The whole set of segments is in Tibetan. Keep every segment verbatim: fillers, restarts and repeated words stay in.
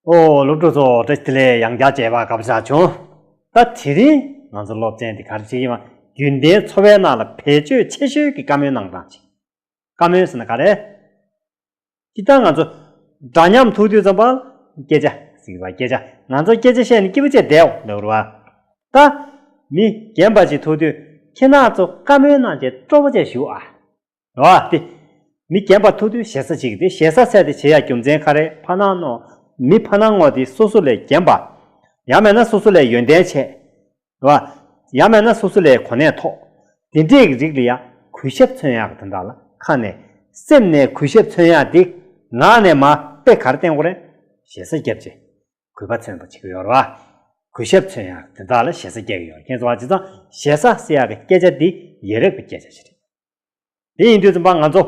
ཨོ། སློབ་ཕྲུག་ཚོ། བཀྲ་ཤིས་བདེ་ལེགས། ཡང་བསྐྱར་མཇལ་བར་དགའ་པོ་ཞིག་བྱུང་། ད་དེ་རིང་ང་ཚོ་སློབ་ཚན་འདི་ག་རེ་བྱེད་ཀྱི་ཡིན་པ། རྒྱུན་ལྡན་འཚོ་བའི་ནང་ལ་བེད་སྤྱོད་ཆེ་ཤོས་ཀྱི་བཀའ་མོལ་གནང་སྟངས་ཅིག་བཀའ་མོལ་ཟེར་ན་ག་རེ། སྤྱིར་བཏང་ང་ཚོ་འདྲ་མཉམ་ཐུག་དུས་ཙམ་པ་སྐད་ཆ་ཟེར་གྱི་རེད་པ། སྐད་ཆ། ང་ཚོ་སྐད་ཆ་བཤད་ནས་སྐྱིད་པོ་བྱས་བསྡད་ཡོད་རེད་པ། ད་མི་རྒན་པ་ཅིག་ཐུག་དུས་ཁྱེད་རང་ཚོ་བཀའ་མོལ་གནང་བྱས་སྤྲོ་པོ་བྱས་བཞུགས་ཨ། རེད་པ། དེ་མི་རྒན་པ་ཐུག་དུས་ཞེ་ས་བྱེད་ཀྱི། དེ་ཞེ་ས་ཟེར་དེ་བྱེད་ཡ་རྒྱུ་མཚན་ག་རེ། ཕ་ནང་ནོ། མི་ཕ་ནང་ངོ་དེ་སོ་སོ་ལས་རྒན་པ། ཡང་མིན་ན་སོ་སོ་ལས་ཡོན་ཏན་ཆེ། རེད་པ། ཡང་མིན་ན་སོ་སོ་ལས་གོ་གནས་མཐོ། དེ་འདྲས་ཀྱི་རིགས་ལ་ཡ་གུས་ཞབས་མཚོན་ཡག་གི་དོན་དག་ལ་ཁ་ནས་སེམས་ནས་གུས་ཞབས་མཚོན་ཡག་དེ་ངག་ནས་མར་དཔེ་ག་རེ་བསྟན་དགོས་རེད། ཞེ་ས་བརྒྱབ་བྱས་གུས་པ་མཚོན་པ་བྱེད་ཀྱི་ཡོད་རེད་པ། གུས་ཞབས་མཚོན་ཡག་དོན་དག་ལ་ཞེ་ས་བརྒྱབ་ཀྱི་ཡོད་རེད། ཁྱེད་ཚོ་བ་བྱས་ཙང་ཞེ་ས་ཟེར་ཡག་གི་སྐད་ཆ་འདི་ཡ་རབས་ཀྱི་སྐད་ཆ་ཞིག་རེད། དེ་ཡིན་དུས་ཙམ་པ་ང་ཚོ་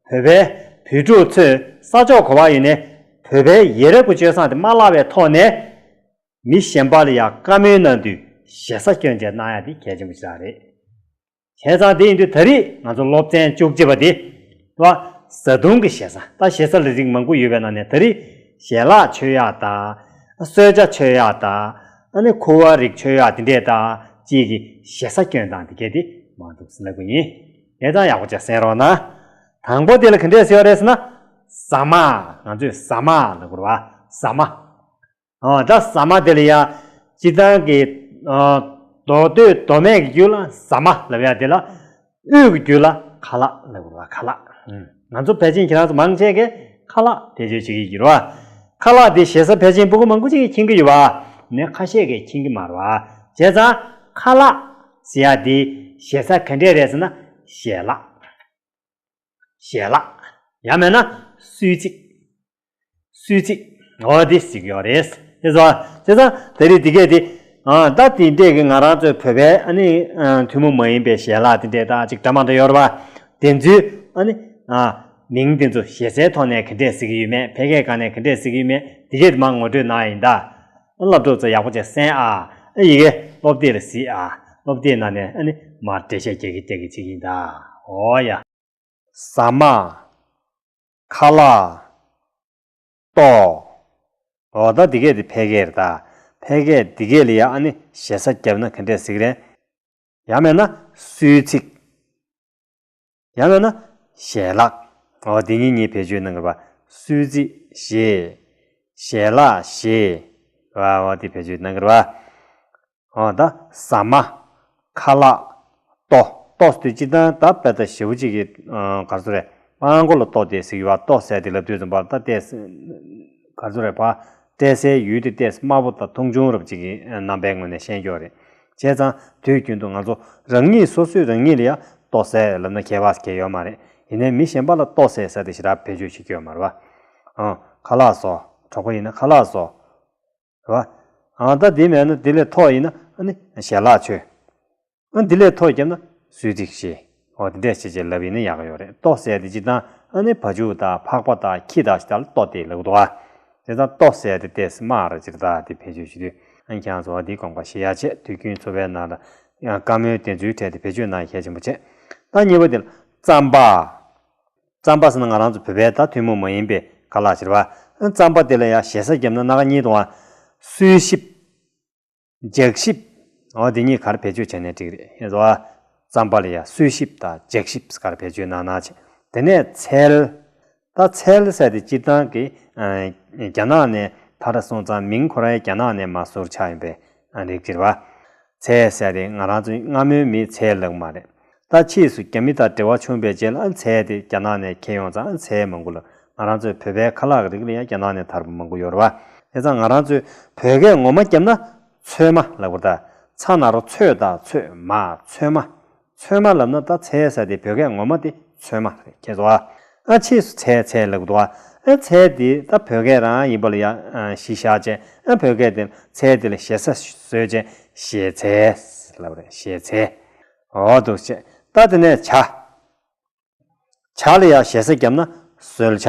བོད་པའི་བོད་ཕྲུག་ཚོས་ས་ཕྱོགས་ག་པར་ཡིན་ནའི་བོད་པའི་ཡ་རབས་ཀྱི་སྤྱོད་བཟང་དེ་མ་བརླག་པའི་ཐོག་ནས། མི་གཞན་པ་ལ་ཡང་བཀའ་མོལ་གནང་དུས་ཞེ་ས་སྐྱོན་བརྗོད་གནང་ཡ་དེ་གལ་ཆེན་པོ་ཞིག་རེད། བྱས་ཙང་དེ་ཡིན་དུས་ད་རེས་ང་ཚོ་སློབ་ཚན་བཅུ་གཅིག་པ་དེ། བ། བཟའ་བཏུང་གི་ཞེ་ས། ད་ཞེ་ས་ལ་རིགས་མང་པོ་ཡོད་པའི་ནང་ནས་ད་རེས་ཞལ་ལག་མཆོད་ཡག་དང་། གསོལ་ཇ་མཆོད་ཡག་དང་། ཨ་ནི་ཁུ་བ་རིགས་མཆོད་ཡག་དེ་འདྲས་དང་གཅིག་གི་ཞེ་ས་སྐྱོན་སྟངས་དེ་གས་དེ་མང་འདུག་ཟེར་ལབ་གི་ཡིན། དེ་ཙང་ཡག་པོ་བྱས་གསན་རོགས་གནང་། དང་པོ་དེ་ལ་ག་འདྲས་ཟེར་བ་རེད་ཟེར་ན། ཟ་མ། ང་ཚོས་ཟ་མ་ལབ་དགོས་རེད་པ། ཟ་མ། ཨ། ད་ཟ་མ་དེ་ལ་ཡ། སྤྱིར་བཏང་གི། ཨ། མདོ་སྟོད་མདོ་སྨད་ཀྱི་རྒྱུད་ལ་ཟ་མ་ལབ་ཡ་དེ་ལ། དབུས་ཀྱི་རྒྱུད་ལ་ཁ་ལག་ལབ་དགོས་རེད་པ། ཁ་ལག། ཨུམ། ང་ཚོ་ཕལ་ཆེར་ཁྱེད་རང་ཚོ་མང་ཆེ་གིས་ཁ་ལག་བེད་སྤྱོད་བྱེད་ཀྱི་ཡོད་རེད་པ། ཁ་ལག་དེ་ཞེ་ས་ཕལ་ཆེར་སྤུ་གུ་མང་པོ་ཅིག་གིས་མཁྱེན་གྱི་ཡོད་པ། ནས་ཁ་ཤས་ཀྱིས་མཁྱེན་གྱི་མ་རེད་པ། བྱས་ཙང་ཁ་ལག་ཟེར་ཡ་དེ་ཞེ་ས་ག་འདྲས་རེད་ཟེར་ན། ཞལ་ལག། ཞལ་ལག། ཡང་མིན་ན་གསོལ་ཚིགས། གསོལ་ཚིགས། འོ་དེ་ཟེར་གྱི་ཡོད་རེད། དེ་ཚོ། བྱས་ཙང་ད་རེས་དེ་གས་དེ། ཨ། ད་དེ་འདྲས་ཀྱི་ང་རང་ཚོའི་བོད་པའི་ཨ་ནི། ཨ། ཐུན་མོང་མ་ཡིན་པའི་ཞལ་ལག་དེ་འདྲས་ད་ཅིག་འདྲ་མི་འདྲ་ཡོད་རེད་པ། དེ་ཚོའི་ཨ་ནི། ཨ། མིང་དེ་ཚོ་ཞེ་སའི་ཐོག་ནས་ག་འདྲས་ཟེར་གྱི་ཡོད་མེད། ཕལ་སྐད་སྒང་ནས་ག་འདྲས་ཟེར་གྱི་ཡོད་མེད། དེ་གས་དེ་མར་ངོ་སྤྲོད་གནང་ཡ་ཡིན་ད། ཨ། སློབ་ཕྲུག་ཚོ་ཡག་པོ་བྱས་གསན་ཨ། ཨ། ཡི་གེ་སློབ་དེབ་ལ་གཟིགས་ཨ། སློབ་དེབ་ནང་ནས་ཨ་ནི་མར་འགྲེལ་བཤད་རྒྱག་གི་རྒྱག་གི་བྱེད་ཀྱི་ཡིན་ད། འོ་ཡ། ཟ་མ། ཁ་ལག། ལྟོ། འོ་ད་འདི་གས་དེ་ཕལ་སྐད་རེད་ད། ཕལ་སྐད་འདི་གས་ལ་ཡ་ཨ་ནི་ཞེ་ས་བརྒྱབ་ན་ག་འདྲས་ཟེར་གྱི་རེད། ཡང་མིན་ན་གསོལ་ཚིགས། ཡང་མིན་ན་ཞལ་ལག། འོ་འདི་གཉིས་གཉིས་བེད་སྤྱོད་གནང་གི་རེད་པ། གསོལ་ཚིགས་ཞེས། ཞལ་ལག་ཞེས། འོ་འོ་འདི་བེད་སྤྱོད་གནང་གི་རེད་པ། འོ་ད་ཟ་མ། ཁ་ལག། ལྟོ། ལྟོ་ཟེར་དུས་སྤྱིར་བཏང་ད་དཔེ་ད་ཞེ་པོ་ཅིག་གི། ཨ། ག་རེ་ཟེར་རེད། སྤང་གོ་ལ་ལྟོ་དེ་ཟེར་གྱི་ཡོད་པ། ལྟོ་ཟེར་དེ་ལབ་དུས་ཙམ་པ་ད་ལྟས། ག་རེ་ཟེར་རེད་པ། བཀྲེས་སའི་ཡུལ་དེ་ཏོག་ཙམ་དམའ་པོ་དང་མཐོང་ཆུང་རབ་ཅིག་གི་རྣམ་པའི་ངོས་ནས་ཤེས་ཀྱི་ཡོད་རེད། བྱས་ཙང་དུས་རྒྱུན་དུ་ང་ཚོ་རང་ཉིད་སོ་སོས་རང་ཉིད་ལ་ཡ་ལྟོ་ཟེར་ལབ་ན་ཁྱད་པར་གང་ཡང་ཡོད་མ་རེད། ཡིན་ནའི་མི་གཞན་པ་ལ་ལྟོ་ཟེར་ཟེར་དེ་ཞེ་དྲག་བེད་སྤྱོད་བྱེད་ཀྱི་ཡོད་མ་རེད་པ། ཨང་། ཁ་ལག་ཟོ། གྲོགས་པོ་ཡིན་ན་ཁ་ལག་ཟོ། རེད་པ། ཨང་། ད་དེ་མེད་ན་དེ་ལས་མཐོ་ཡིན་ན་ཨ་ནི་ཞལ་ལག་མཆོད། ཨ། འདི་ལས་མཐོ་བརྒྱབ་ན་གསོལ་ཚིགས་ཞེས། འོ་དེ་འདྲས་བྱས་བྱས་ལབ་ཡིན་ན་ཡག་གི་ཡོད་རེད། ལྟོ་ཟེར་དེ་སྤྱིར་བཏང་ཨ་ནི་བ་ཕྱུགས་དང་ཕག་པ་དང་ཁྱི་དང་ཞིག་ལ་ལྟོ་དེ་ལབ་འདུག་ཨ། བྱས་ཙང་ལྟོ་ཟེར་དེ་ཏོག་ཙམ་དམའ་ར་ཅིག་ད་དེ་བེད་སྤྱོད་བྱེད་དུས། ཨ། ཁྱེད་རང་ཚོ་བ་དེའི་དགོངས་པ་བཞེས་ཡ་བྱས། དུས་རྒྱུན་འཚོ་བའི་ནང་ལ་ཡང་བཀའ་མོལ་དེ་ཚོའི་གྲས་དེ་བེད་སྤྱོད་གནང་ཡ་གལ་ཆེན་པོ་བྱས། ད་གཉིས་པ་དེ་ལ་རྩམ་པ། རྩམ་པ་ཟེར་ན་ང་རང་ཚོ་བོད་པའི་ད་ཐུན་མོང་མ་ཡིན་པའི་ཁ་ལག་ཅིག་རེད་པ། རྩམ་པ་དེ་ལ་ཡ་ཞེ་ས་བརྒྱབ་ན་སྣ་ཁ་གཉིས་འདུག་ཨ། གསོལ་ཞིབ། ལྗགས་ཞིབ། འོ་དེ་གཉིས་ག་རེ་བེད་སྤྱོད་བྱས་ན་འགྲིག་རེད། ཡིན་ཙང་རྩམ་པ་ལ་ཡ་གསོལ་ཞིབ་དང་ལྗགས་ཞིབ་ག་རེ་བེད་སྤྱོད་གནང་ན་བྱས། དེ་ནས་ཚལ། ད་ཚལ་ཟེར་དེ་སྤྱིར་བཏང་གི། ཨ། རྒྱ་ནག་ནས་ཕར་སོང་ཙང་མིང་ཁོ་རང་རྒྱ་ནག་ནས་མར་ཟུར་ཆགས་ཡིན་པའི་རིགས་ཅིག་རེད་པ། ཚལ་ཟེར་དེ་ང་རང་ཚོའི་སྔ་མོའི་མིས་ཚལ་ལབ་མ་རེད། ད་ཕྱིས་སུ་རྒྱ་མི་དང་འབྲེལ་བ་བྱུང་བའི་རྗེས་ལ་ཚལ་དེ་རྒྱ་ནག་ནས་ཁྱེར་ཡོང་ཙང་ཚལ་མང་པོ་ལ། ང་རང་ཚོའི་བོད་པའི་ཁ་ལག་གི་རིགས་ལ་ཡང་རྒྱ་ནག་ནས་དར་པོ་མང་པོ་ཡོད་རེད་པ། དེ་ཙང་ང་རང་ཚོའི་བོད་སྐད་ངོ་མ་བརྒྱབ་ན་ཚོད་མ་ལབ་དགོས་རེད་ད། ཚ་ན་རོ་ཚོད་དང་ཚོད་མ། ཚོད་མ། ཚོད་མ་ལབ་ན་ད་ཚལ་ཟེར་དེ་བོད་སྐད་ངོ་མ་དེ་ཚོད་མ་རེད། ཁྱེད་ཚོ་ཨ། ཨ། ཕྱིས་སུ་ཚལ་ཚལ་ལབ་འདུག་ཨ། ཨ། ཚལ་དེ་ད་བོད་སྐད་རང་ཡིན་པ་ལ་ཡ། ཨ། གཞི་བཞག་བྱས། ཨ། བོད་སྐད་དེ་ཚལ་དེ་ལ་ཞེ་ས་བཟོས་བྱས་ཞེ་ཚལ་ལབ་རེད། ཞེ་ཚལ། འོ་འདུག་བྱས། ད་དེ་ནས་ཇ། ཇ་ལ་ཡ་ཞེ་ས་བརྒྱབ་ན་གསོལ་ཇ།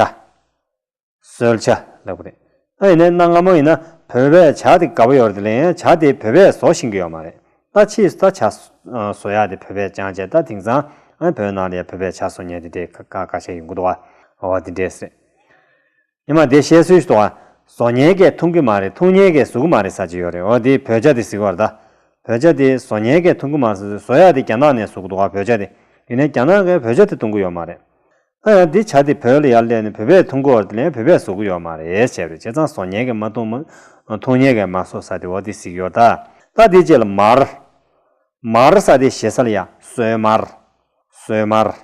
གསོལ་ཇ་ལབ་གི་རེད། ཨ། ཡིན་ནའི་གནའ་སྔ་མོ་ཡིན་ན་བོད་པས་ཇ་དེ་དགའ་པོ་ཡོད་རེད་དེ་ལས། ཡང་ཇ་དེ་བོད་པས་བཟོ་ཤེས་ཀྱི་ཡོད་མ་རེད། ད་ཕྱིས་སུ་ད་ཇ་བཟོ་ཡག་དེ་བོད་པས་སྦྱངས་བྱས། ད་དེང་སང་ཨ་བོད་ནང་ལ་ཡང་བོད་པས་ཇ་བཟོ་མཁན་དེ་འདྲས་ཁ་ཁ་ཤས་ཡོང་གི་འདུག་བ། འོ་དེ་འདྲས་རེད། ཉི་མ་དེ་བཤད་སྲོལ་ཞིག་འདུག་བ། བཟོ་མཁན་གྱིས་འཐུང་གི་མ་རེད། འཐུང་མཁན་གྱིས་བཟོ་གི་མ་རེད་ཟེར་གྱི་ཡོད་རེད། འོ་དེ་བོད་ཇ་དེ་ཟེར་གྱི་ཡོད་རེད་ད། བོད་ཇ་དེ་བཟོ་མཁན་གྱིས་འཐུང་གི་མ་རེད་ཟེར། བཟོ་ཡག་དེ་རྒྱ་ནག་ནས་བཟོ་གི་འདུག་ག་བོད་ཇ་དེ། ཡིན་ནའི་རྒྱ་ནག་གིས་བོད་ཇ་དེ་འཐུང་གི་ཡོད་མ་རེད། ད་ཡང་འདི་ཇ་དེ་བོད་ལ་ཡར་སླེབས་ནས་བོད་པས་འཐུང་གི་ཡོད་རེད་དེ། ལན་བོད་པས་བཟོ་གི་ཡོད་མ་རེད་ཟེར་རེད། བྱས་ཙང་བཟོ་མཁན་གྱིས་མ་འཐུང་མ་འཐུང་མཁན་གྱིས་མ་བཟོ་ཟེར་དེ། འོ་དེ་ཟེར་གྱི་ཡོད་ད། ད་དེའི་རྗེས་ལ་མར། མར་ཟེར་དེ་ཞེ་ས་ལ་ཡ་སོས་མར། སོས་མར།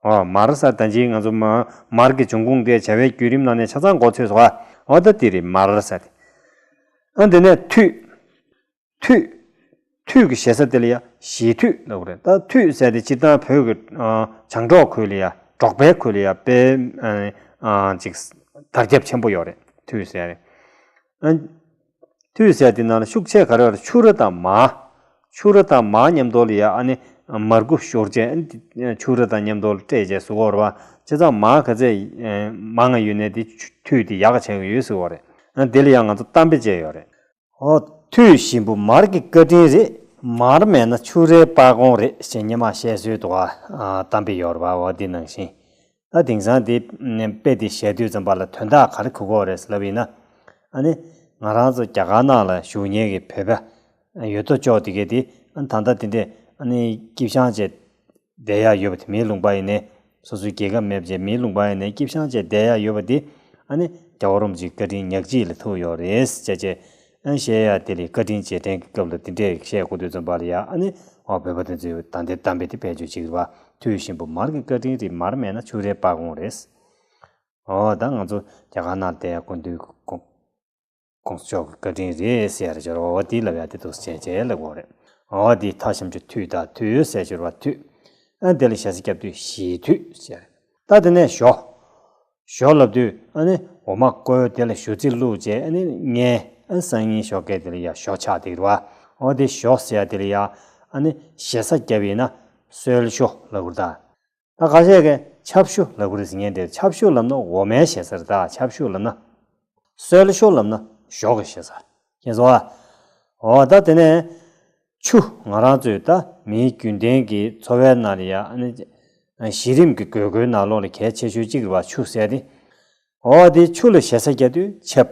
འོ་མར་ཟེར་ད་ཅི་ང་ཚོ་མ་མར་གྱི་འབྱུང་ཁུངས་དེ་བྱ་བའི་བརྒྱུད་རིམ་ནང་ནས་ཆ་ཚང་གོ་ཚོད་སོང་ཨ། འོ་ད་དེ་རེད་མར་ཟེར་དེ། ཨ་དེ་ནས་ཐུད། ཐུད། ཐུད་ཀྱི་ཞེ་ས་དེ་ལ་ཡ་ཞི་ཐུད་ལབ་ཀྱི་རེད། ད་ཐུད་ཟེར་དེ་སྤྱིར་བཏང་བོད་ཀྱི་ཨ་བྱང་འབྲོག་ཁུལ་ལ་ཡ་འབྲོག་པའི་ཁུལ་ལ་ཡ་དཔེ་ཨ་ཅིག་དར་ཁྱབ་ཆེན་པོ་ཡོད་རེད། ཐུད་ཟེར་རེད། ཨ་ཐུད་ཟེར་དེ་ནང་ལ་ཤུགས་ཆེ་ག་རེ་ཡོད་རེད། ཕྱུ་ར་དང་མར། ཕྱུ་ར་དང་མར་མཉམ་དུ་ལ་ཡ་ཨ་ནི་མར་ཁུ་ཤོར་བྱས་ཨ་ནི་ཕྱུ་ར་དང་མཉམ་དུ་ལ་སྤྲད་བྱས་བཟོ་གི་ཡོད་རེད་པ། བྱས་ཙང་མར་ག་ཚད་མང་ང་ཡོད་ནའི་དེ་ཐུད་དེ་ཡག་ག་ཆགས་ཀྱི་ཡོད་ཟེར་གྱི་ཡོད་རེད། ཨ་དེ་ལ་ཡ་ང་ཚོ་གཏམ་དཔེ་བྱས་ཡོད་རེད། འོ། ཐུད་ཞིམ་པོ་མར་གྱི་བཀའ་དྲིན་རེད། མར་མེད་ན་ཕྱུ་རའི་སྤར་གོང་རེད་ཞེས་སྔོན་མ་བཤད་སྲོལ་འདུག་ག་ཨ་གཏམ་དཔེ་ཡོད་རེད་པ། འོ་དེ་ནང་བཞིན། ད་དེང་སང་དེ་དཔེ་དེ་བཤད་དུས་ཙམ་པ་ལ་དོན་དག་ག་རེ་གོ་གི་ཡོད་རེད་ལབ་ཡིན་ན། ཨ་ནི་ང་རང་ཚོ་རྒྱ་གར་ནང་ལ་བཞུགས་མཁན་གྱི་བོད་པ་ཡོད་དོ་ཅོག་དེ་གས་དེ་ཨ་ནི་ད་ལྟ་དེ་འདྲས་ཨ་ནི་སྐྱིད་ཤང་བྱས། བསྡད་ཡག་ཡོད་པ་དེ། མིའི་ལུང་པ་ཡིན་ནའི་སོ་སོའི་རྒྱལ་ཁབ་མེད་པ་བྱས་མིའི་ལུང་པ་ཡིན་ནའི་སྐྱིད་ཤང་བྱས་བསྡད་ཡག་ཡོད་པ་དེ། ཨ་ནི་རྒྱལ་བ་རིན་པོ་ཆེའི་བཀའ་དྲིན་ཉག་གཅིག་ལ་ཐུག་ཡོད་རེད་ཟེར་བྱས། ཨ་ནི་བཤད་ཡག་དེ་ལས་བཀའ་དྲིན་རྗེས་དྲན་གྱི་སྐབས་ལ་དེ་འདྲས་བཤད་དགོས་དུས་ཙམ་པ་ལ་ཡ། ཨ་ནི་འོ་བོད་པ་དེ་ཚོས་ད་ལྟའི་གཏམ་དཔེ་དེ་བེད་སྤྱོད་བྱེད་ཀྱི་རེད་པ། ཐུད་ཞིམ་པོ་མར་གྱི་བཀའ་དྲིན་རེད། མར་མེད་ན་ཕྱུ་རའི་སྤར་གོང་རེད། འོ་ད་ང་ཚོ་རྒྱ་གར་ནང་བསྡད་ཡག་དགོས་དུས་དགོངས། དགོངས་ཞུ་ཆོག་གི་བཀའ་དྲིན་རེད་ཟེར་ཡ་རེད། འོ་དེ་ལབ་ཡ་དེ་འདུག་སེ་བྱས་བྱས་ལབ་དགོས་རེད། འོ་དེ་ཐ་ཞབས་ཀྱུ་ཐུད་ད་ཐུད་ཟེར་ཞོར་བ་ཐུད། ཨ་དེ་ལ་ཞེ་ས་བརྒྱབ་དུས་ཞི་ཐུད་ཟེར། ད་དེ་ནས་ཞོ། ཞོ་ལབ་དུས་ཨ་ནི་འོ་མ་བསྐོལ། དེ་ལ་ཞུ་རྩི་བླུགས་བྱས་ཨ་ནི་ངས་ཨ་སང་ཉིན་ཞོགས་ཀས་དེ་ལ་ཡ་ཞོ་ཆགས་བསྡད་རེད་པ། འོ་དེ་ཞོ་ཟེར་ཡ་དེ་ལ་ཡ་ཨ་ནི་ཞེ་ས་བརྒྱབ་ཡིན་ན་སོལ་ཞོ་ལབ་དགོས་རེད་ད། ད་ཁ་ཤས་ཀྱིས་ཆབ་ཞོ་ལབ་ཀྱི་རེད་ཟེར་མཁན་དེ། ཆབ་ཞོ་ལབ་ན་འོ་མའི་ཞེ་ས་རེད་ད། ཆབ་ཞོ་ལབ་ན། སོལ་ཞོ་ལབ་ན་ཞོ་གི་ཞེ་ས། མཁྱེན་སོང་ཨ། འོ་ད་དེ་ནས་ཆུ། ང་རང་ཚོའི་ད་མིའི་རྒྱུན་ལྡན་གྱི་འཚོ་བའི་ནང་ལ་ཡ་ཨ་ནི་གཞི་རིམ་གྱི་དགོས་མཁོའི་ནང་ལོགས་ལ་གལ་ཆེ་ཤོས་གཅིག་རེད་པ། ཆུ་ཟེར་དེ། འོ་དེ་ཆུ་ལ་ཞེ་ས་བརྒྱབ་དུས་ཆབ།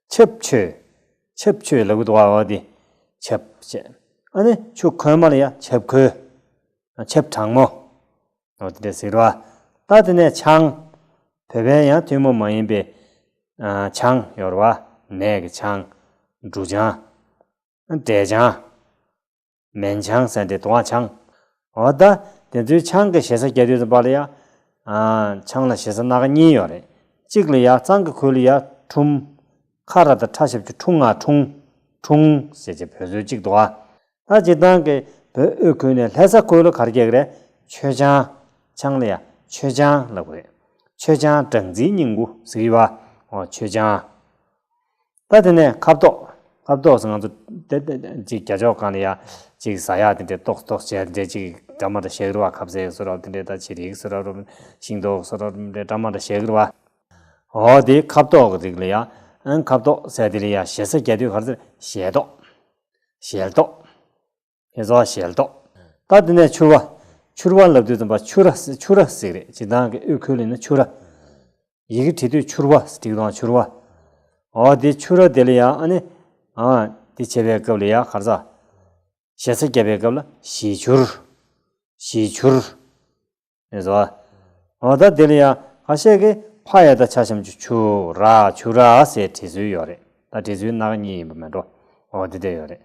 ཆབ་ཆོས། ཆབ་ཆོས་ལབ་ཀྱི་འདུག་པ། འོ་དེ་ཆབ་བྱས། ཨ་ནི་ཆུ་ཁོལ་མ་ལ་ཡ་ཆབ་ཁོལ། ཆབ་གྲང་མོ། འོ་དེ་འདྲ་ཟེར་བ། ད་དེ་ནས་ཆང་། བོད་པའི་ཡང་ཐུན་མོང་མ་ཡིན་པའི་ཨ་ཆང་ཡོད་རེད་པ། ནས་ཀྱི་ཆང་། འབྲུ་ཆང་། འབྲས་ཆང་། མོན་ཆང་ཟེར་འདྲ་འདུག་པ། ཆང་། འོ་ད་དེ་ཚོའི་ཆང་གི་ཞེ་ས་བརྒྱབ་དུས་ཙམ་པ་ལ་ཡ། ཨ་ཆང་ལ་ཞེ་ས་སྣ་ཁ་གཉིས་ཡོད་རེད། གཅིག་ལ་ཡ་གཙང་གི་ཁུལ་ལ་ཡ་ཁྲུམ། ཁ་ར་དང་ཁྲ་ཞབས་ཀྱུ་ཁྲུ་ང་ཁྲུང་། ཁྲུང་ཟེར་བྱས་བོད་ཚོའི་གཅིག་འདུག་པ། ད་སྤྱིར་བཏང་གི་བོད་དབུས་ཁུལ་ནས་ལྷ་ས་ཁུལ་ལ་ག་རེ་རྒྱག་གི་རེད། མཆོད་ཆང་། ཆང་ལ་ཡ་མཆོད་ཆང་ལབ་ཀྱི་རེད། མཆོད་ཆང་སྦྲང་རྩིའི་སྙིང་པོ་ཟེར་གྱི་པ། འོ་མཆོད་ཆང་། ད་དེ་ནས་ཁ་བཏོག་ཁ་བཏོག་ཟེར་ང་ཚོ་དེ་དེ་ཅིག་རྒྱ་ཕྱོགས་སྒང་ལ་ཡ་ཅིག་ཟ་ཡག་དེ་འདྲ་བཏོག་བཏོག་བྱས་དེ་འདྲ་ཅིག་འདྲ་མ་འདྲ་བཞག་གི་རེད་པ། ཁ་ཟས་བཟོ་འདྲ་དེ་འདྲ། ད་ཕྱི་རིགས་བཟོ་འདྲ་རུ། ཤིང་ཏོག་བཟོ་འདྲ་རུ་འདྲ་འདྲ་མ་འདྲ་བཞག་གི་རེད་པ། འོ་དེ་ཁ་བཏོག་གི་རིགས་ལ་ཡ། ཨན་ཁ་བཏོག་ཟེར་དེ་ལ་ཡ་ཞེ་ས་བརྒྱབ་དུས་ག་རེ་ཟེར། ཞལ་ཏོག་ཞལ་ཏོག་ཁྱེད་ཚོ་ཞལ་ཏོག་ད་དེ་ནས་ཕྱུར་བ། ཕྱུར་བ་ལབ་དུས་ཙམ་པ་ཕྱུ་ར་ཕྱུ་ར་ཟེར་གྱི་རེད། སྤྱིར་བཏང་གི་དབུས་ཁུལ་ལ་ཡིན་ན་ཕྱུ་ར། ཡི་གེ་བྲིས་དུས་ཕྱུར་བ་ཟེར་བྲིས་དང་། ཕྱུར་བ། འོ་དེ་ཕྱུ་ར་དེ་ལ་ཡ་ཨ་ནི། ཨ་དེ་བྱེད་པའི་སྐབས་ལ་ཡ་ག་རེ་ཟ། ཞེ་ས་བརྒྱབ་པའི་སྐབས་ལ་ཞི་ཕྱུར། ཞི་ཕྱུར། ཨེ་ཟོ། འོ་ད་དེ་ལ་ཡ་ཁ་ཤས་ཀྱིས་ཕ་ཡ་བཏགས་ཕྱ་ཞབས་ཀྱུ་ཕྱུ་ར་ཕྱུ་ར་ཟེར་བྲིས་སྲོལ་ཡོད་རེད། ད་བྲིས་སྲོལ་སྣ་ཁ་གཉིས་ཡིན་པ་མེད་འགྲོ། འོ་དེ་འདྲ་ཡོད་རེད།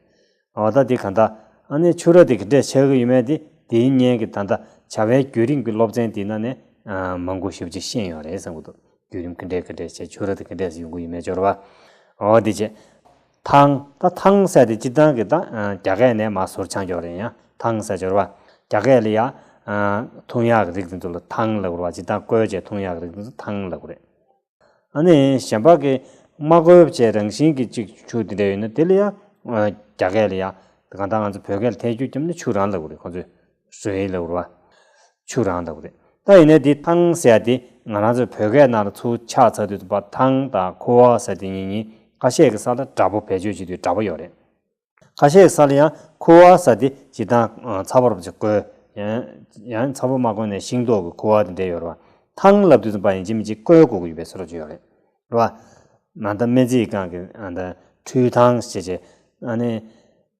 འོ་ད་དེ་ག་འདྲ། ཨ་ནི་ཕྱུ་ར་དེ་ག་འདྲས་ཆགས་ཀྱི་ཡོད་མེད་དེ་དེའི་སྔོན་གྱི་ད་ལྟ་བྱ་བའི་བརྒྱུད་རིམ་གྱི་སློབ་ཚན་དེའི་ནང་ནས་ཨ་མང་པོ་ཞེ་པོ་ཅིག་ཤེས་ཡོད་རེད་བསམ་གྱི་འདུག་བརྒྱུད་རིམ་ག་འདྲས་ག་འདྲས་བྱས། ཕྱུ་ར་དེ་ག་འདྲས་སེ་ཡོང་གི་ཡོད་མེད་སྦྱོར་བ། འོ་དེ་བྱས། ཐང་། ད་ཐང་ཟེར་དེ་སྤྱིར་བཏང་གི་ད་ཨ་རྒྱ་སྐད་ནས་མར་ཟུར་ཆགས་ཡོད་རེད། ཡང་ཐང་ཟེར་སྦྱོར་བ། རྒྱ་སྐད་ལ་ཡ་ཨ་འཐུང་ཡག་གི་རིགས་དེ་ཚོ་ལ་ཐང་ལབ་དགོས་རེད་པ། སྤྱིར་བཏང་བསྐོལ་བྱས་འཐུང་ཡག་གི་རིགས་དེ་ཚོ་ཐང་ལབ་དགོས་རེད། ཨ་ནི་གཞན་པ་གི་མ་བསྐོལ་བྱས་རང་བཞིན་གྱི་ཅིག་ཆུ་དེ་འདྲ་ཡོད་ན་དེ་ལ་ཡ་ཨ་རྒྱ་སྐད་ལ་ཡ། གང་ལྟར་ང་ཚོ་བོད་སྐད་ལ་ཐད་ཀྱུ་བརྒྱབ་ན་ཆུ་རང་ལབ་དགོས་རེད། ཁོ་ཚོས་སུའེ་ལབ་དགོས་རེད་པ། ཆུ་རང་ལབ་དགོས་རེད། ད་ཡིན་ནའི་དེ་ཐང་ཟེར་ཡ་དེ་ང་རང་ཚོའི་བོད་སྐད་ནང་ལ་ཚུར་ཆགས་ཚར་དུས་ཙམ་པ་ཐང་དང་ཁུ་བ་ཟེར་དེ་གཉིས་གཉིས་ཁ་ཤས་ཀྱི་ས་ལ་འདྲ་པོ་བེད་སྤྱོད་བྱེད་དུས་འདྲ་པོ་ཡོད་རེད། ཁ་ཤས་ཀྱི་ས་ལ་ཡང་ཁུ་བ་ཟེར་དེ་སྤྱིར་བཏང་ཨ་ཚ་པོ་རུ་ཅིག་བསྐོལ། ཡང་ཡང་ཚ་པོ་མ་བསྐོལ་ནས་ཤིང་ཏོག་གི་ཁུ་བ་དེ་འདྲ་ཡོད་རེད་པ། ཐང་ལབ་དུས་ཙམ་པ་ཡིན་གཅིག་མིན་གཅིག་བསྐོལ་དགོས་ཀྱི་ཡོད་པའི་བཟོ་འདྲ་ཅིག་ཡོད་རེད། རེད་པ། ན་ད་སྨན་རྩིས་ཁང་གི་ཨ་ད་འཕྲུལ་ཐང་ཞེས་བྱས། ཨ་ནི་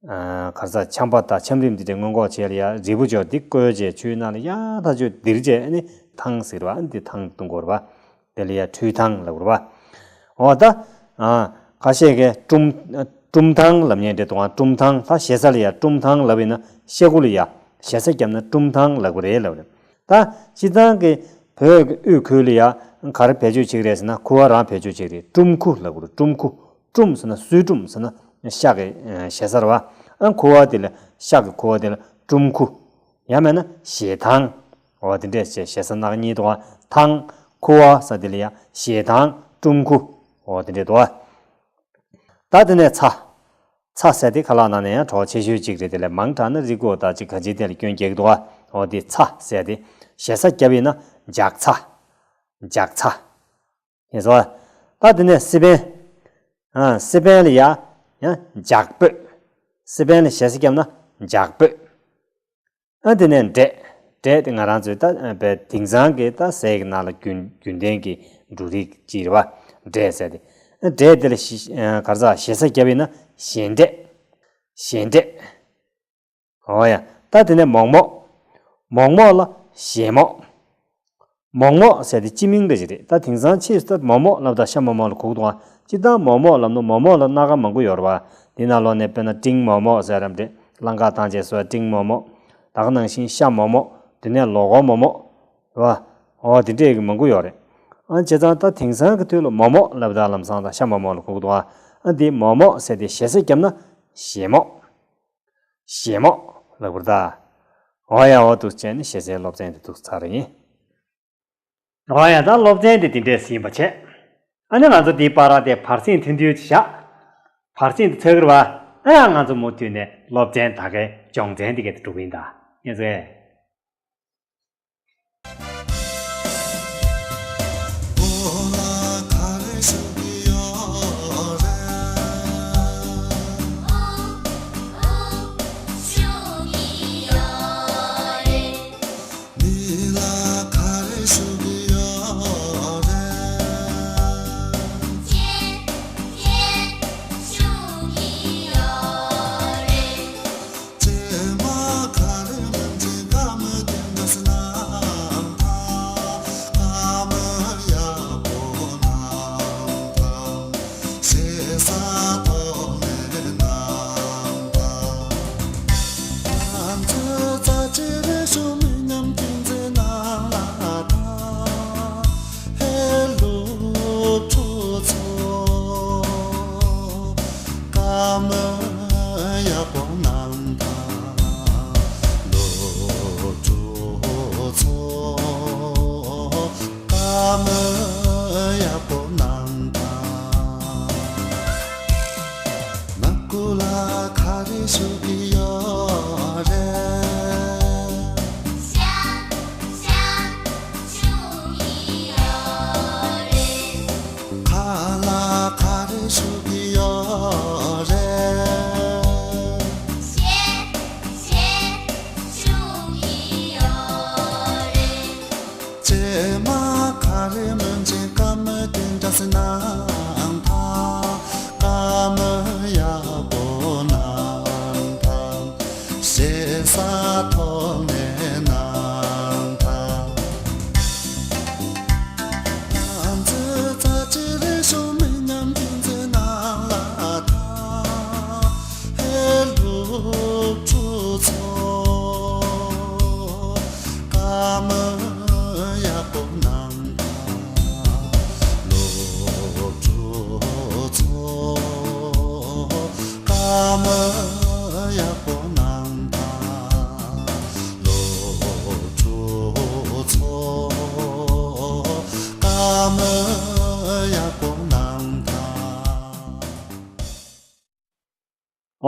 ཨ་གར་ས་ཆམ་པ་དང་ཆམ་རིམས་འདི་འདྲའི་སྔོན་འགོག་བྱས་ལ་ཡ་རིལ་བུ་སྦྱོར་འདི་བསྐོལ་བྱས་ཆུའི་ནང་ལ་ཡ་ད་ཆུ་ལྡིར་བྱས། ཨ་ནི་ཐང་ཟེར་བ། ཨ་ནི་འདི་ཐང་བཏུང་དགོས་རེད་པ། དེ་ལ་ཡ་འཕྲུལ་ཐང་ལབ་དགོས་རེད་པ། འོ་ད་ཨ་ཁ་ཤས་ཀྱིས་ཀྲུམ་ཀྲུམ་ཐང་ལབ་མཁན་འདྲ་འདུག་ཨ། ཀྲུམ་ཐང་ད་ཞེ་ས་ལ་ཡ་ཀྲུམ་ཐང་ལབ་ཡིན་ན་ཤ་ཁུ་ལ་ཡ་ཞེ་ས་བརྒྱབ་ན་ཀྲུམ་ཐང་ལབ་ཀྱི་རེད་ལབ་རེད། ད་སྤྱིར་བཏང་གི་བོད་ཀྱི་དབུས་ཁུལ་ལ་ཡ་ག་རེ་བེད་སྤྱོད་བྱེད་ཀྱི་རེད་ཟེར་ན། ཁུ་བ་རང་བེད་སྤྱོད་བྱེད་ཀྱི་རེད། ཀྲུམ་ཁུ་ལབ་དགོས་རེད། ཀྲུམ་ཁུ། ཀྲུམ་ཟེར་ན་སུའི་ཀྲུམ་ཟེར་ན་ཤ་གི་ཨ་ཞེ་ས་རེད་པ། ཨ་ཁུ་བ་དེ་ལ་ཤ་གི་ཁུ་བ་དེ་ལ་ཀྲུམ་ཁུ། ཡང་མིན་ན་ཞེ་ཐང་། འོ་དེ་འདྲས་ཞེ་ཞེ་ས་ནག་གཉིས་འདུག་པ། ཐང་ཁུ་བ་ཟེར་དེ་ལ་ཡ་ཞེ་ཐང་ཀྲུམ་ཁུ། འོ་དེ་འདྲས་འདུག་པ། ད་དེ་ནས་ཚྭ། ཚྭ་ཟེར་དེ་ཁ་ལག་ནང་ནས་ཡང་གྲོགས་ཆེ་ཤོས་གཅིག་རེད། དེ་ལས་མང་དྲགས་ན་རིལ་བུ་དང་གཅིག་ག་ཅིའི་ཐད་ལ་སྐྱོན་རྒྱག་གི་འདུག་པ། འོ་དེ་ཚྭ་ཟེར་དེ་ཞེ་ས་བརྒྱབ་ཡིན་ན་ལྗགས་ཚྭ། ལྗགས་ཚྭ། ཡིན་སོང་། ད་དེ་ནས་སི་པན། ཨ་སི་པན་ལ་ཡ་ཡང་ལྗགས་སྤོས། སི་པན་ལ་ཞེ་ས་བརྒྱབ་ན་ལྗགས་སྤོས། ཨ་དེ་ནས་འབྲས། འབྲས་དེ་ང་རང་ཚོའི་ད་ཨ་པའི་དེང་སང་གི་ད་ཟས་ཀྱི་ནང་ལ་རྒྱུན་རྒྱུན་ལྡན་གྱི་འབྲུ་རིགས་གཅིག་རེད་པ། འབྲས་ཟེར་དེ། ཨ་འབྲས་དེ་ལ་ཞི་ཨ་ག་རེ་ཟ། ཞེ་ས་བརྒྱབ་ཡིན་ན་ཞེ་འབྲས། ཞེ་འབྲས། འོ་ཡ། ད་དེ་ནས་མོག་མོག་མོག་མོག་ལ་ཞེ་མོག་མོག་མོག་ཟེར་དེ་སྤྱི་མིང་འདྲ་ཞིག་རེད། ད་དེང་སང་ཕྱིས་སུ་ད་མོག་མོག་ལབ་ད་ཤ་མོག་མོག་ལ་གོ་གི་འདུག་ཨ། སྤྱིར་བཏང་མོག་མོག་ལབ་ན་མོག་མོག་ལ་སྣ་ཁ་མང་པོ་ཡོད་རེད་པ། དེ་ནང་ལོགས་ནས་དཔེར་ན་སྤྲིན་མོག་མོག་ཟེར་རམ་འདྲེ། རླངས་ཁ་བཏང་བྱས་བཟོ་བའི་སྤྲིན་མོག་མོག་ད་ག་ནང་བཞིན་ཤ་མོག་མོག་དེ་ནས་ལོ་གོ་མོག་མོག་རེད་པ། འོ་དེ་འདྲས་ཀྱི་མང་པོ་ཡོད་རེད། ཨ་བྱས་ཙང་ད་དེང་སང་གི་དུས་ལ་མོག་མོག་ལབ་ད་ལམ་སང་ད་ཤ་མོག་མོག་ལ་གོ་གི་འདུག་ཨ། ཨ་འདི་མོག་མོག་ཟེར་དེ་ཞེ་ས་བརྒྱབ་ན་ཞེ་མོག་ཞེ་མོག་ལབ་དགོས་རེད་ད། འོ་ཡ། འོ་འདུག་བྱས་ནས་ཞེ་སའི་སློབ་ཚན་དེ་འདུག་ཚར་ཡིན། འོ་ཡ། ད་སློབ་ཚན་དེ་དེ་འདྲས་ཟིན་པ་བྱས། ཨ་ནི་ང་ཚོ་འདིའི་བར་དེ་བར་གསེང་ཐུང་ཐུང་ཅིག་བཞག་བར་གསེང་དེ་ཚར་གི་རེད་པ། ཨ་ཡ། ང་ཚོ་མུ་མཐུད་ནས་སློབ་ཚན་ད་གའི་སྦྱོང་ཚན་དེ་གའི་དེ་འགྲོ་གི་ཡིན་ད། ཡིན་ཟེ།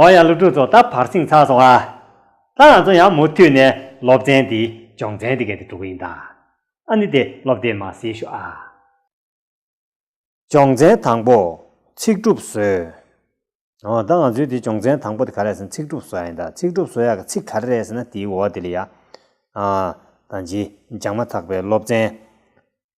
འོ་ཡ། སློབ་ཕྲུག་ཚོ། ད་བར་གསེང་ཚར་སོང་ཨ། ད་ང་ཚོ་ཡང་མུ་མཐུད་ནས་སློབ་ཚན་འདིའི་སྦྱོང་ཚན་འདི་གའི་དེ་འགྲོ་གི་ཡིན་ད། ཨ་ནི་དེ་སློབ་དེབ་མར་གཟིགས་ཤོག་ཨ། སྦྱོང་ཚན་དང་པོ། ཚིག་གྲུབ་བཟོས། འོ་ད་ང་ཚོའི་དེ་སྦྱོང་ཚན་དང་པོ་དེ་ག་རེ་ཟེར་ན་ཚིག་གྲུབ་བཟོ་ཡ་ཡིན་ད། ཚིག་གྲུབ་བཟོ་ཡ་གི་ཚིག་ག་རེ་རེད་ཟེར་ན་དེའི་འོག་དེ་ལ་ཡ། ཨ་ད་ཅི་སྦྱངས་མ་ཐག་པའི་སློབ་ཚན།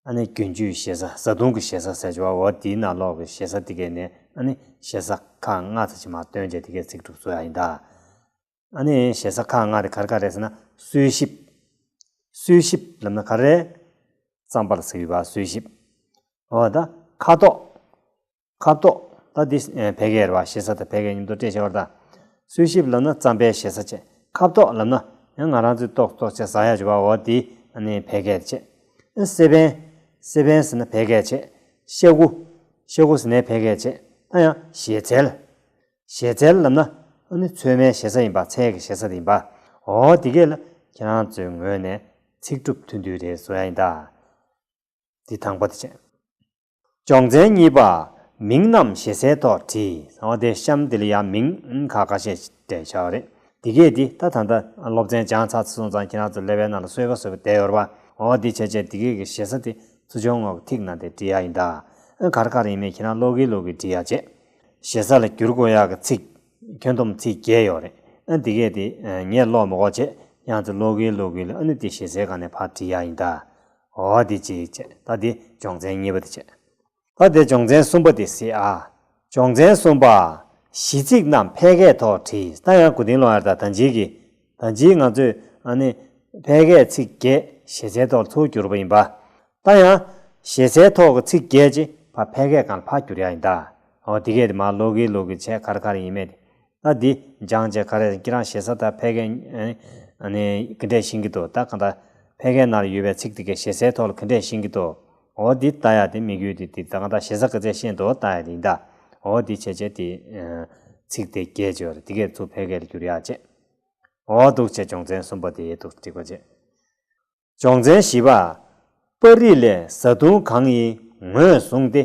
ཨ་ནི་རྒྱུན་སྤྱོད་ཞེ་ས། བཟའ་བཏུང་གི་ཞེ་ས་ཟེར་བ། འོ་དེའི་ནང་ལོགས་ཀྱི་ཞེ་ས་དེ་གས་ནས་ཨ་ནི་ཞེ་ས་ཁག་ལྔ་ཙམ་ཅིག་མར་བཏོན་བྱས་དེ་གས་ཚིག་གྲུབ་བཟོ་ཡ་ཡིན་ད། ཨ་ནི་ཞེ་ས་ཁག་ལྔ་དེ་ག་རེ་ག་རེ་ཟེར་ན། གསོལ་ཞིབ། གསོལ་ཞིབ་ལབ་ན་ག་རེ། རྩམ་པ་ལ་ཟེར་གྱི་ཡོད་པ། གསོལ་ཞིབ། འོ་ད་ཁ་དོག་ཁ་དོག་ད་འདི་ཨེ་ཕལ་སྐད་རེད་བ། ཞེ་ས་དང་ཕལ་སྐད་མཉམ་དུ་སྤྲད་བྱས་པ་རེད་ད། གསོལ་ཞིབ་ལབ་ན་རྩམ་པའི་ཞེ་ས་བྱས། ཁ་དོག་ལབ་ན་ཡང་ང་རང་ཚོས་ཏོག་ཏོག་བྱས་ཟ་ཡ་བྱས་པ། འོ་འདི་ཨ་ནི་ཕལ་སྐད་བྱས། ཨ་སེ་པན། སེ་པན་ཟེར་ན་ཕལ་སྐད་བྱས། ཤ་ཁུ། ཤ་ཁུ་ཟེར་ནའི་ཕལ་སྐད་བྱས། ད་ཡང་ཞལ་ཚལ། ཞལ་ཚལ་ལབ་ན་ཨ་ནི་ཚོད་མའི་ཞེ་ས་ཡིན་པ། ཚལ་གྱི་ཞེ་ས་དེ་ཡིན་པ། འོ་དེ་གས་ལ་ཁྱེད་རང་ཚོའི་ངོས་ནས་ཚིག་གྲུབ་མཐུན་མཐུན་རེ་བཟོ་ཡ་ཡིན་ད། འདི་དང་པོ་དེ་བྱས། སྦྱོང་ཚན་གཉིས་པ། མིང་རྣམས་ཞེ་སའི་ཐོག་བྲིས། འོ་དེ་གཤམ་དེ་ལ་ཡང་མིང་ཁ་ཁ་ཤས་ཤིག་སྤྲད་བཞག་པ་རེད། དེ་གས་དེ་ད་ད་ལྟ་སློབ་ཚན་སྦྱངས་ཚར་སོང་ཙང་ཁྱེད་རང་ཚོ་ཀླད་པའི་ནང་ལ་གསོལ་བ་གསོལ་བ་བསྡད་ཡོད་རེད་པ། འོ་དེ་བྱས་བྱས་དེ་གས་ཀྱི་ཞེ་ས་དེ་ཚུར་སྦྱོང་ངོ་གི་ཐིག་ནང་དེ་བྲིས་ཡ་ཡིན་ད། ཨ་ག་རེ་ག་རེ་ཡིན་མིན་ཁྱེད་རང་ཀློག་གིན་ཀློག་གིན་བྲིས་ཡ་བྱས། ཞེ་ས་ལ་བསྒྱུར་དགོས་ཡག་གི་ཚིག་ཁྱོན་བསྡོམས་ཚིག་བརྒྱད་ཡོད་རེད། ཨ་འདི་གས་དེ་ངས་ཀློག་མི་དགོས་བྱས། ཁྱེད་རང་ཚོ་ཀློག་གིན་ཀློག་གིན་ལ་ཨ་ནི་དེ་ཞེ་སའི་སྒང་ནས་ཕར་བྲིས་ཡ་ཡིན་ད། འོ་དེ་གཅིག་བྱས། ད་དེ་སྦྱོང་ཚན་གཉིས་པ་དེ་བྱས། ད་དེ་སྦྱོང་ཚན་གསུམ་པ་དེ་གཟིགས་ཨ། སྦྱོང་ཚན་གསུམ་པ། གཞི་ཚིག་རྣམས་ཕལ་སྐད་ཐོག་བྲིས། ད་ཡང་གོ་དོན་ལོག་ཡ་རེད་ད། ད་ཅིའི་གི་ད་ཅིའི་ང་ཚོས་ཨ་ནི་ཕལ་སྐད་ཚིག་བརྒྱད་ཞེ་སའི་ཐོག་ལ་ཚུར་བསྒྱུར་བ་ཡིན་པ། ད་ཡང་ཞེ་སའི་ཐོག་གི་ཚིག་བརྒྱད་ཅིག་ཕར་ཕལ་སྐད་སྒང་ལ་ཕར་བསྒྱུར་ཡ་ཡིན་ད། འོ་དེ་གས་དེ་མར་ཀློག་གིན་ཀློག་གིན་བྱས། ག་རེ་ག་རེ་ཡིན་མིན་དེ། ད་འདི་སྦྱངས་བྱས་ག་རེ་ཁྱེད་རང་ཞེ་ས་དང་ཕལ་སྐད་ཨ་ནི་ག་འདྲས་ཤེས་ཀྱི་འདུག་ད་གང་ལྟར་ཕལ་སྐད་ནང་ལ་ཡོད་པའི་ཚིག་དེ་གས་ཞེ་སའི་ཐོག་ལ་ག་འདྲས་ཤེས་ཀྱི་འདུག་འོ་འདི་ལྟ་ཡ་དེ་དམིགས་ཡུལ་དེ་འདི་ད་གང་ལྟར་ཞེ་ས་ག་ཚད་ཤེས་འདུག་ལྟ་ཡ་དེ་ཡིན་ད། འོ་འདི་བྱས་བྱས་དེ་ཚིག་དེ་བརྒྱད་ཅིག་ཡོད་རེད། དེ་གས་ཚུར་ཕལ་སྐད་ལ་བསྒྱུར་ཡག་བྱས། འོ་འདུག་བྱས། སྦྱོང་ཚན་གསུམ་པ་དེ་འདུག་འགྲིག་པ་བྱས། སྦྱོང་ཚན་བཞི་པ། པར་རིས་ལས་བཟའ་བཏུང་གང་ཡིན་ངོས་བཟུང་སྟེ།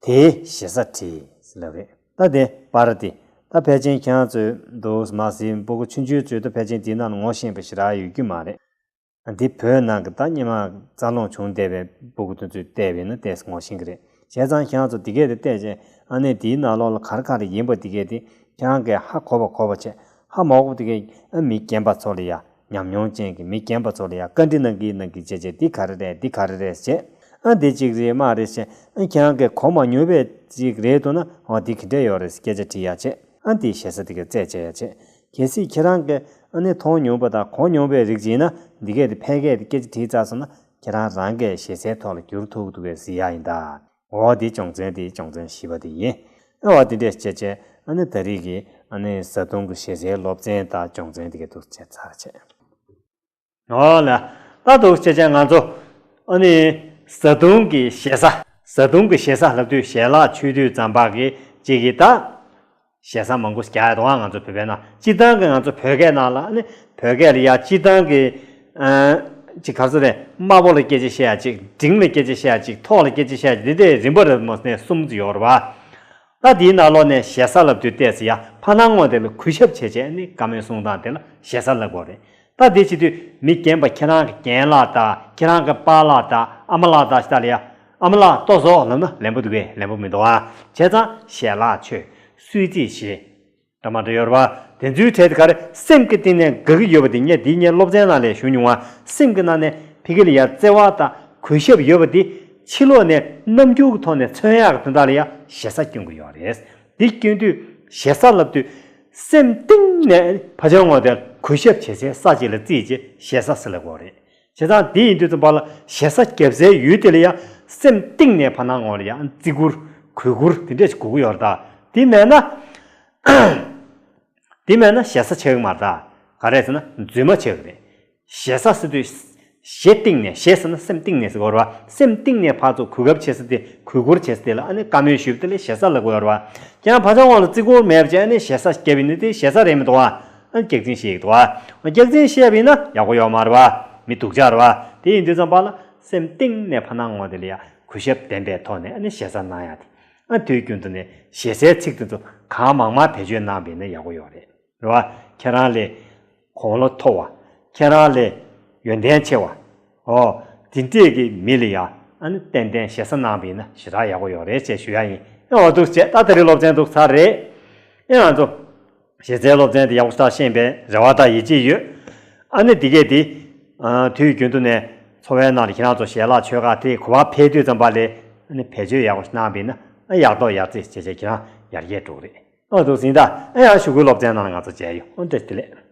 དེའི་ཞེ་ས་བྲིས་ལབ་རེད། ད་དེ་པར་དེ་ད་ཕལ་ཆེར་ཁྱེད་རང་ཚོས་འདུག་མ་ཟིན་སྤུ་གུ་ཆུང་ཆུང་ཚོས་ད་ཕལ་ཆེར་དེའི་ནང་ལ་ངོ་ཤེས་པ་ཞེ་དྲག་ཡོད་རྒྱུ་མ་རེད། འདི་བོད་ནང་གི་ད་སྔོན་མ་རྩ་སློང་བྱུང་བསྡད་པའི་སྤུ་གུ་དེ་ཚོས་བལྟས་པ་ཡིན་ན་ཏོག་ཙམ་ངོ་ཤེས་ཀྱི་རེད། བྱས་ཙང་ཁྱེད་རང་ཚོ་དེ་གས་དེ་བལྟས་བྱས་ཨ་ནི་དེའི་ནང་ལོགས་ལ་ག་རེ་ག་རེ་ཡིན་པ་དེ་གས་དེ་ཁྱེད་རང་གིས་ཧ་གོ་བ་གོ་བ་བྱས། ཧ་མ་གོ་བ་དེ་གས་ཨ་མི་རྒན་པ་ཚོ་ལ་ཡ། ཉམས་མྱོང་ཅན་གྱི་མི་རྒན་པ་ཚོ་ལ་ཡ་བཀའ་འདྲི་གནང་གིན་གནང་གིན་བྱས་བྱས། འདི་ག་རེ་རེད། འདི་ག་རེ་རེད་བྱས། ཨ་འདི་གཅིག་རེད་མ་རེད་བྱས། ཨ་ཁྱེད་རང་གིས་གོ་མ་མྱོང་བའི་ཅིག་རེད་འདུག་ན། འོ་འདི་ག་འདྲས་ཡོད་རེད་སྐད་ཆ་དྲི་ཡ་བྱས། ཨ་འདི་ཞེ་ས་དེ་གས་རྩད་བཅད་ཡ་བྱས། གལ་སྲིད་ཁྱེད་རང་གིས་ཨ་ནི་མཐོང་མྱོང་བ་དང་གོ་མྱོང་བའི་རིགས་ཅིག་ཡིན་ན། འདི་གས་དེ་ཕལ་སྐད་དེ་སྐད་ཆ་དྲིས་ཚར་སོང་ན་ཁྱེད་རང་རང་གིས་ཞེ་སའི་ཐོག་ལ་བསྒྱུར་ཐུབ་འདུག་གས་གཟིགས་ཡ་ཡིན་ད། འོ་དེ་སྦྱོང་ཚན་དེ་སྦྱོང་ཚན་བཞི་པ་དེ་ཡིན། ཨ་འོ་དེ་འདྲས་བྱས་བྱས་ཨ་ནི་ད་རེས་ཀྱི་ཨ་ནི་བཟའ་བཏུང་གི་ཞེ་སའི་སློབ་ཚན་དང་སྦྱོང་ཚན་དེ་གས་འདུག་བྱས་ཚར་བྱས། འོ་ལ། ད་འདུག་བྱས་བྱས་ང་ཚོ་ཨ་ནི་བཟའ་བཏུང་གི་ཞེ་ས། བཟའ་བཏུང་གི་ཞེ་ས་ལབ་དུས་ཞལ་ལག་མཆོད་དུས་ཙམ་པ་གི་གཅིག་གི་ད། ཞེ་ས་མང་པོ་རྒྱག་ཡ་འདུག་ཨ། ང་ཚོ་བོད་པའི་ནང་སྤྱིར་བཏང་གི་ང་ཚོ་བོད་སྐད་ནང་ལ་ཨ་ནི་བོད་སྐད་ལ་ཡ་སྤྱིར་བཏང་གི་ཨ་ཅིག་ག་རེ་ཟེར་རེད། དམའ་པོ་ལ་སྐད་ཆ་བཤད་ཡ་གཅིག་སྒྲིང་ལ་སྐད་ཆ་བཤད་ཡ་གཅིག་ཐོག་ལ་སྐད་ཆ་བཤད་ཡ་གཅིག་འདི་འདྲའི་རིམ་པ་རེ་མོ་ནས་གསུམ་ཙམ་ཡོད་རེད་པ། ད་དེའི་ནང་ལོགས་ནས་ཞེ་ས་ལབ་དུས་ཏོག་ཙམ་ཡ་ཕར་སྣང་ངོ་དེ་ལ་གུས་ཞབས་བྱས་བྱས་ནི་བཀའ་མོལ་གསུང་སྟངས་དེ་ལ་ཞེ་ས་ལབ་དགོས་རེད། ད་དེ་བྱེད་དུས་མི་རྒན་པ་ཁྱེད་རང་གི་རྒན་ལགས་དང་ཁྱེད་རང་གི་པཱ་ལགས་དང་ཨ་མ་ལགས་དང་ཞེ་ས་ལ་ཡ། ཨ་མ་ལགས་ལྟོ་ཟོ་ལབ་ན་ལན་པོ་འདུག་གས། ལན་པོ་མི་འདུག་ཨ། བྱས་ཙང་ཞལ་ལག་མཆོད། གསོལ་ཚིགས་བཞེས། འདྲ་མ་འདྲ་ཡོད་རེད་པ། དེ་ཚོའི་གྲས་དེ་ག་རེ་སེམས་ཀྱི་གཏིང་ནས་དགའ་གི་ཡོད་པ་དེ། ངས་འདི་ངའི་སློབ་ཚན་ནང་ལ་ཞུ་མྱོང་བ། སེམས་ཀྱི་ནང་ནས་ཕ་གི་ལ་ཡ་བརྩེ་བ་དང་གུས་ཞབས་ཡོད་པ་དེ་ཕྱི་ལོགས་ནས་རྣམ་འགྱུར་གྱི་ཐོག་ནས་མཚོན་ཡག་གི་དོན་དག་ལ་ཡ་ཞེ་ས་སྐྱོན་གྱི་ཡོད་རེད། འདི་སྐྱོན་དུས་ཞེ་ས་ལབ་དུས་སེམས་གཏིང་ནས་ཕ་ཆང་ངོ་དེ་གུས་ཞབས་བྱེད་སའི་ས་གཅིག་ལ་བརྩིས་བྱས་ཞེ་ས་ཟེར་ལབ་དགོས་རེད། བྱས་ཙང་དེ་ཡིན་དུས་ཙམ་པ་ལ་ཞེ་ས་བརྒྱབ་སའི་ཡུལ་དེ་ལ་ཡང་སེམས་གཏིང་ནས་ཕར་སྣང་ངོ་ལ་ཡང་བརྩི་བཀུར་གུས་བཀུར་དེ་འདྲས་ཞིག་དགོས་ཀྱི་ཡོད་རེད་ད། དེ་མེད་ན། དེ་མེད་ན་ཞེ་ས་ཆགས་ཀྱི་མ་རེད་ད། ག་རེ་ཟེར་ན་རྫུན་མ་ཆགས་ཀྱི་རེད། ཞེ་ས་ཟེར་དུས་ཞེ་གཏིང་ནས། ཞེ་ཟེར་ན་སེམས་གཏིང་ནས་ཟེར་དགོས་རེད་བ། སེམས་གཏིང་ནས་ཕར་ཚུར་གུས་བཀུར་བྱེད་ས་དེ། གུས་བཀུར་བྱེད་ས་དེ་ལ་ཨ་ནི་བཀའ་མོལ་ཞུས་པ་དེ་ལ་ཞེ་ས་ལབ་དགོས་རེད་བ། ཀྱང་ཕ་ཆང་ངོ་ལ་བརྩི་བཀུར་མེད་པ་བྱས་ཨ་ནི་ཞེ་ས་བརྒྱབ་ཡིན་ན་དེ་ཞེ་ས་རེད་མི་འདུག་བ། ཨ་ནི་སྐྱག་རྫུན་བཤད་ཀྱི་འདུག་བ། སྐྱག་རྫུན་བཤད་པ་ཡིན་ན་ཡག་པོ་ཡོད་མ་རེད་བ། མི་སྡུག་ཅག་རེད་བ། དེ་ཡིན་དུས་ཙམ་པ་ལ་སེམས་གཏིང་ནས་ཕར་སྣང་ངོ་དེ་ལ་ཡ་གུས་ཞབས་ལྡན་པའི་ཐོག་ནས་ཨ་ནི་ཞེ་ས་གནང་ཡ་དེ། ཨ་དུས་རྒྱུན་དུ་ནས་ཞེ་སའི་ཚིག་དེ་ཚོ་གང་མང་མང་བེད་སྤྱོད་གནང་བ་ཡིན་ན་ཡག་པོ་ཡོད་རེད། རེད་བ། ཁྱེད་རང་ལས་དགུང་ལོ་མཐོ་བ། ཁྱེད་རང་ལས་ཡོན་ཏན་ཆེ་བ། ཨོ། དེ་འདྲས་ཀྱི་མི་ལ་ཡ་ཨ་ནི་ཏན་ཏན་ཞེ་ས་གནང་བ་ཡིན་ན་ཞེ་དྲག་ཡག་པོ་ཡོད་རེད་ཅེས་ཞུ་ཡ་ཡིན། ཨོ་འདུག་བྱས། ད་དེ་རིང་སློབ་ཚན་འདུག་ཚར་རེད། ཨེ་ང་ཚོ་ཞེ་སའི་སློབ་ཚན་དེ་ཡག་པོ་ཞེ་དྲག་ཤེས་པའི་རེ་བ་དང་ཡིད་ཆེས་ཡོད། ཨ་ནི་འདི་གས་དེ་ཨ་དུས་རྒྱུན་དུ་ནས་ འཚོ་བའི་ནང་ལ་ཁྱེད་རང་ཚོ་ཞལ་ལག་མཆོད་ཁག་དེ་གོ་བ་འཕེལ་དུས་ཙམ་པ་ལས་ཨ་ནི་བེད་སྤྱོད་ཡག་པོ་ཞིག་གནང་བས་ན་ཨ་ཡག་ཐོག་ཡག་བརྩེགས་བྱས་བྱས་ཁྱེད་རང་ཡར་རྒྱས་འགྲོ་གི་རེད། ཨ་འདུག་ཟིན་ད་ཨ་ཡང་གཞུག་གུའི་སློབ་ཚན་ནང་ལ་ང་ཚོ་མཇལ་ཡོང་། ཨ་འདྲ་བདེ་ལེགས།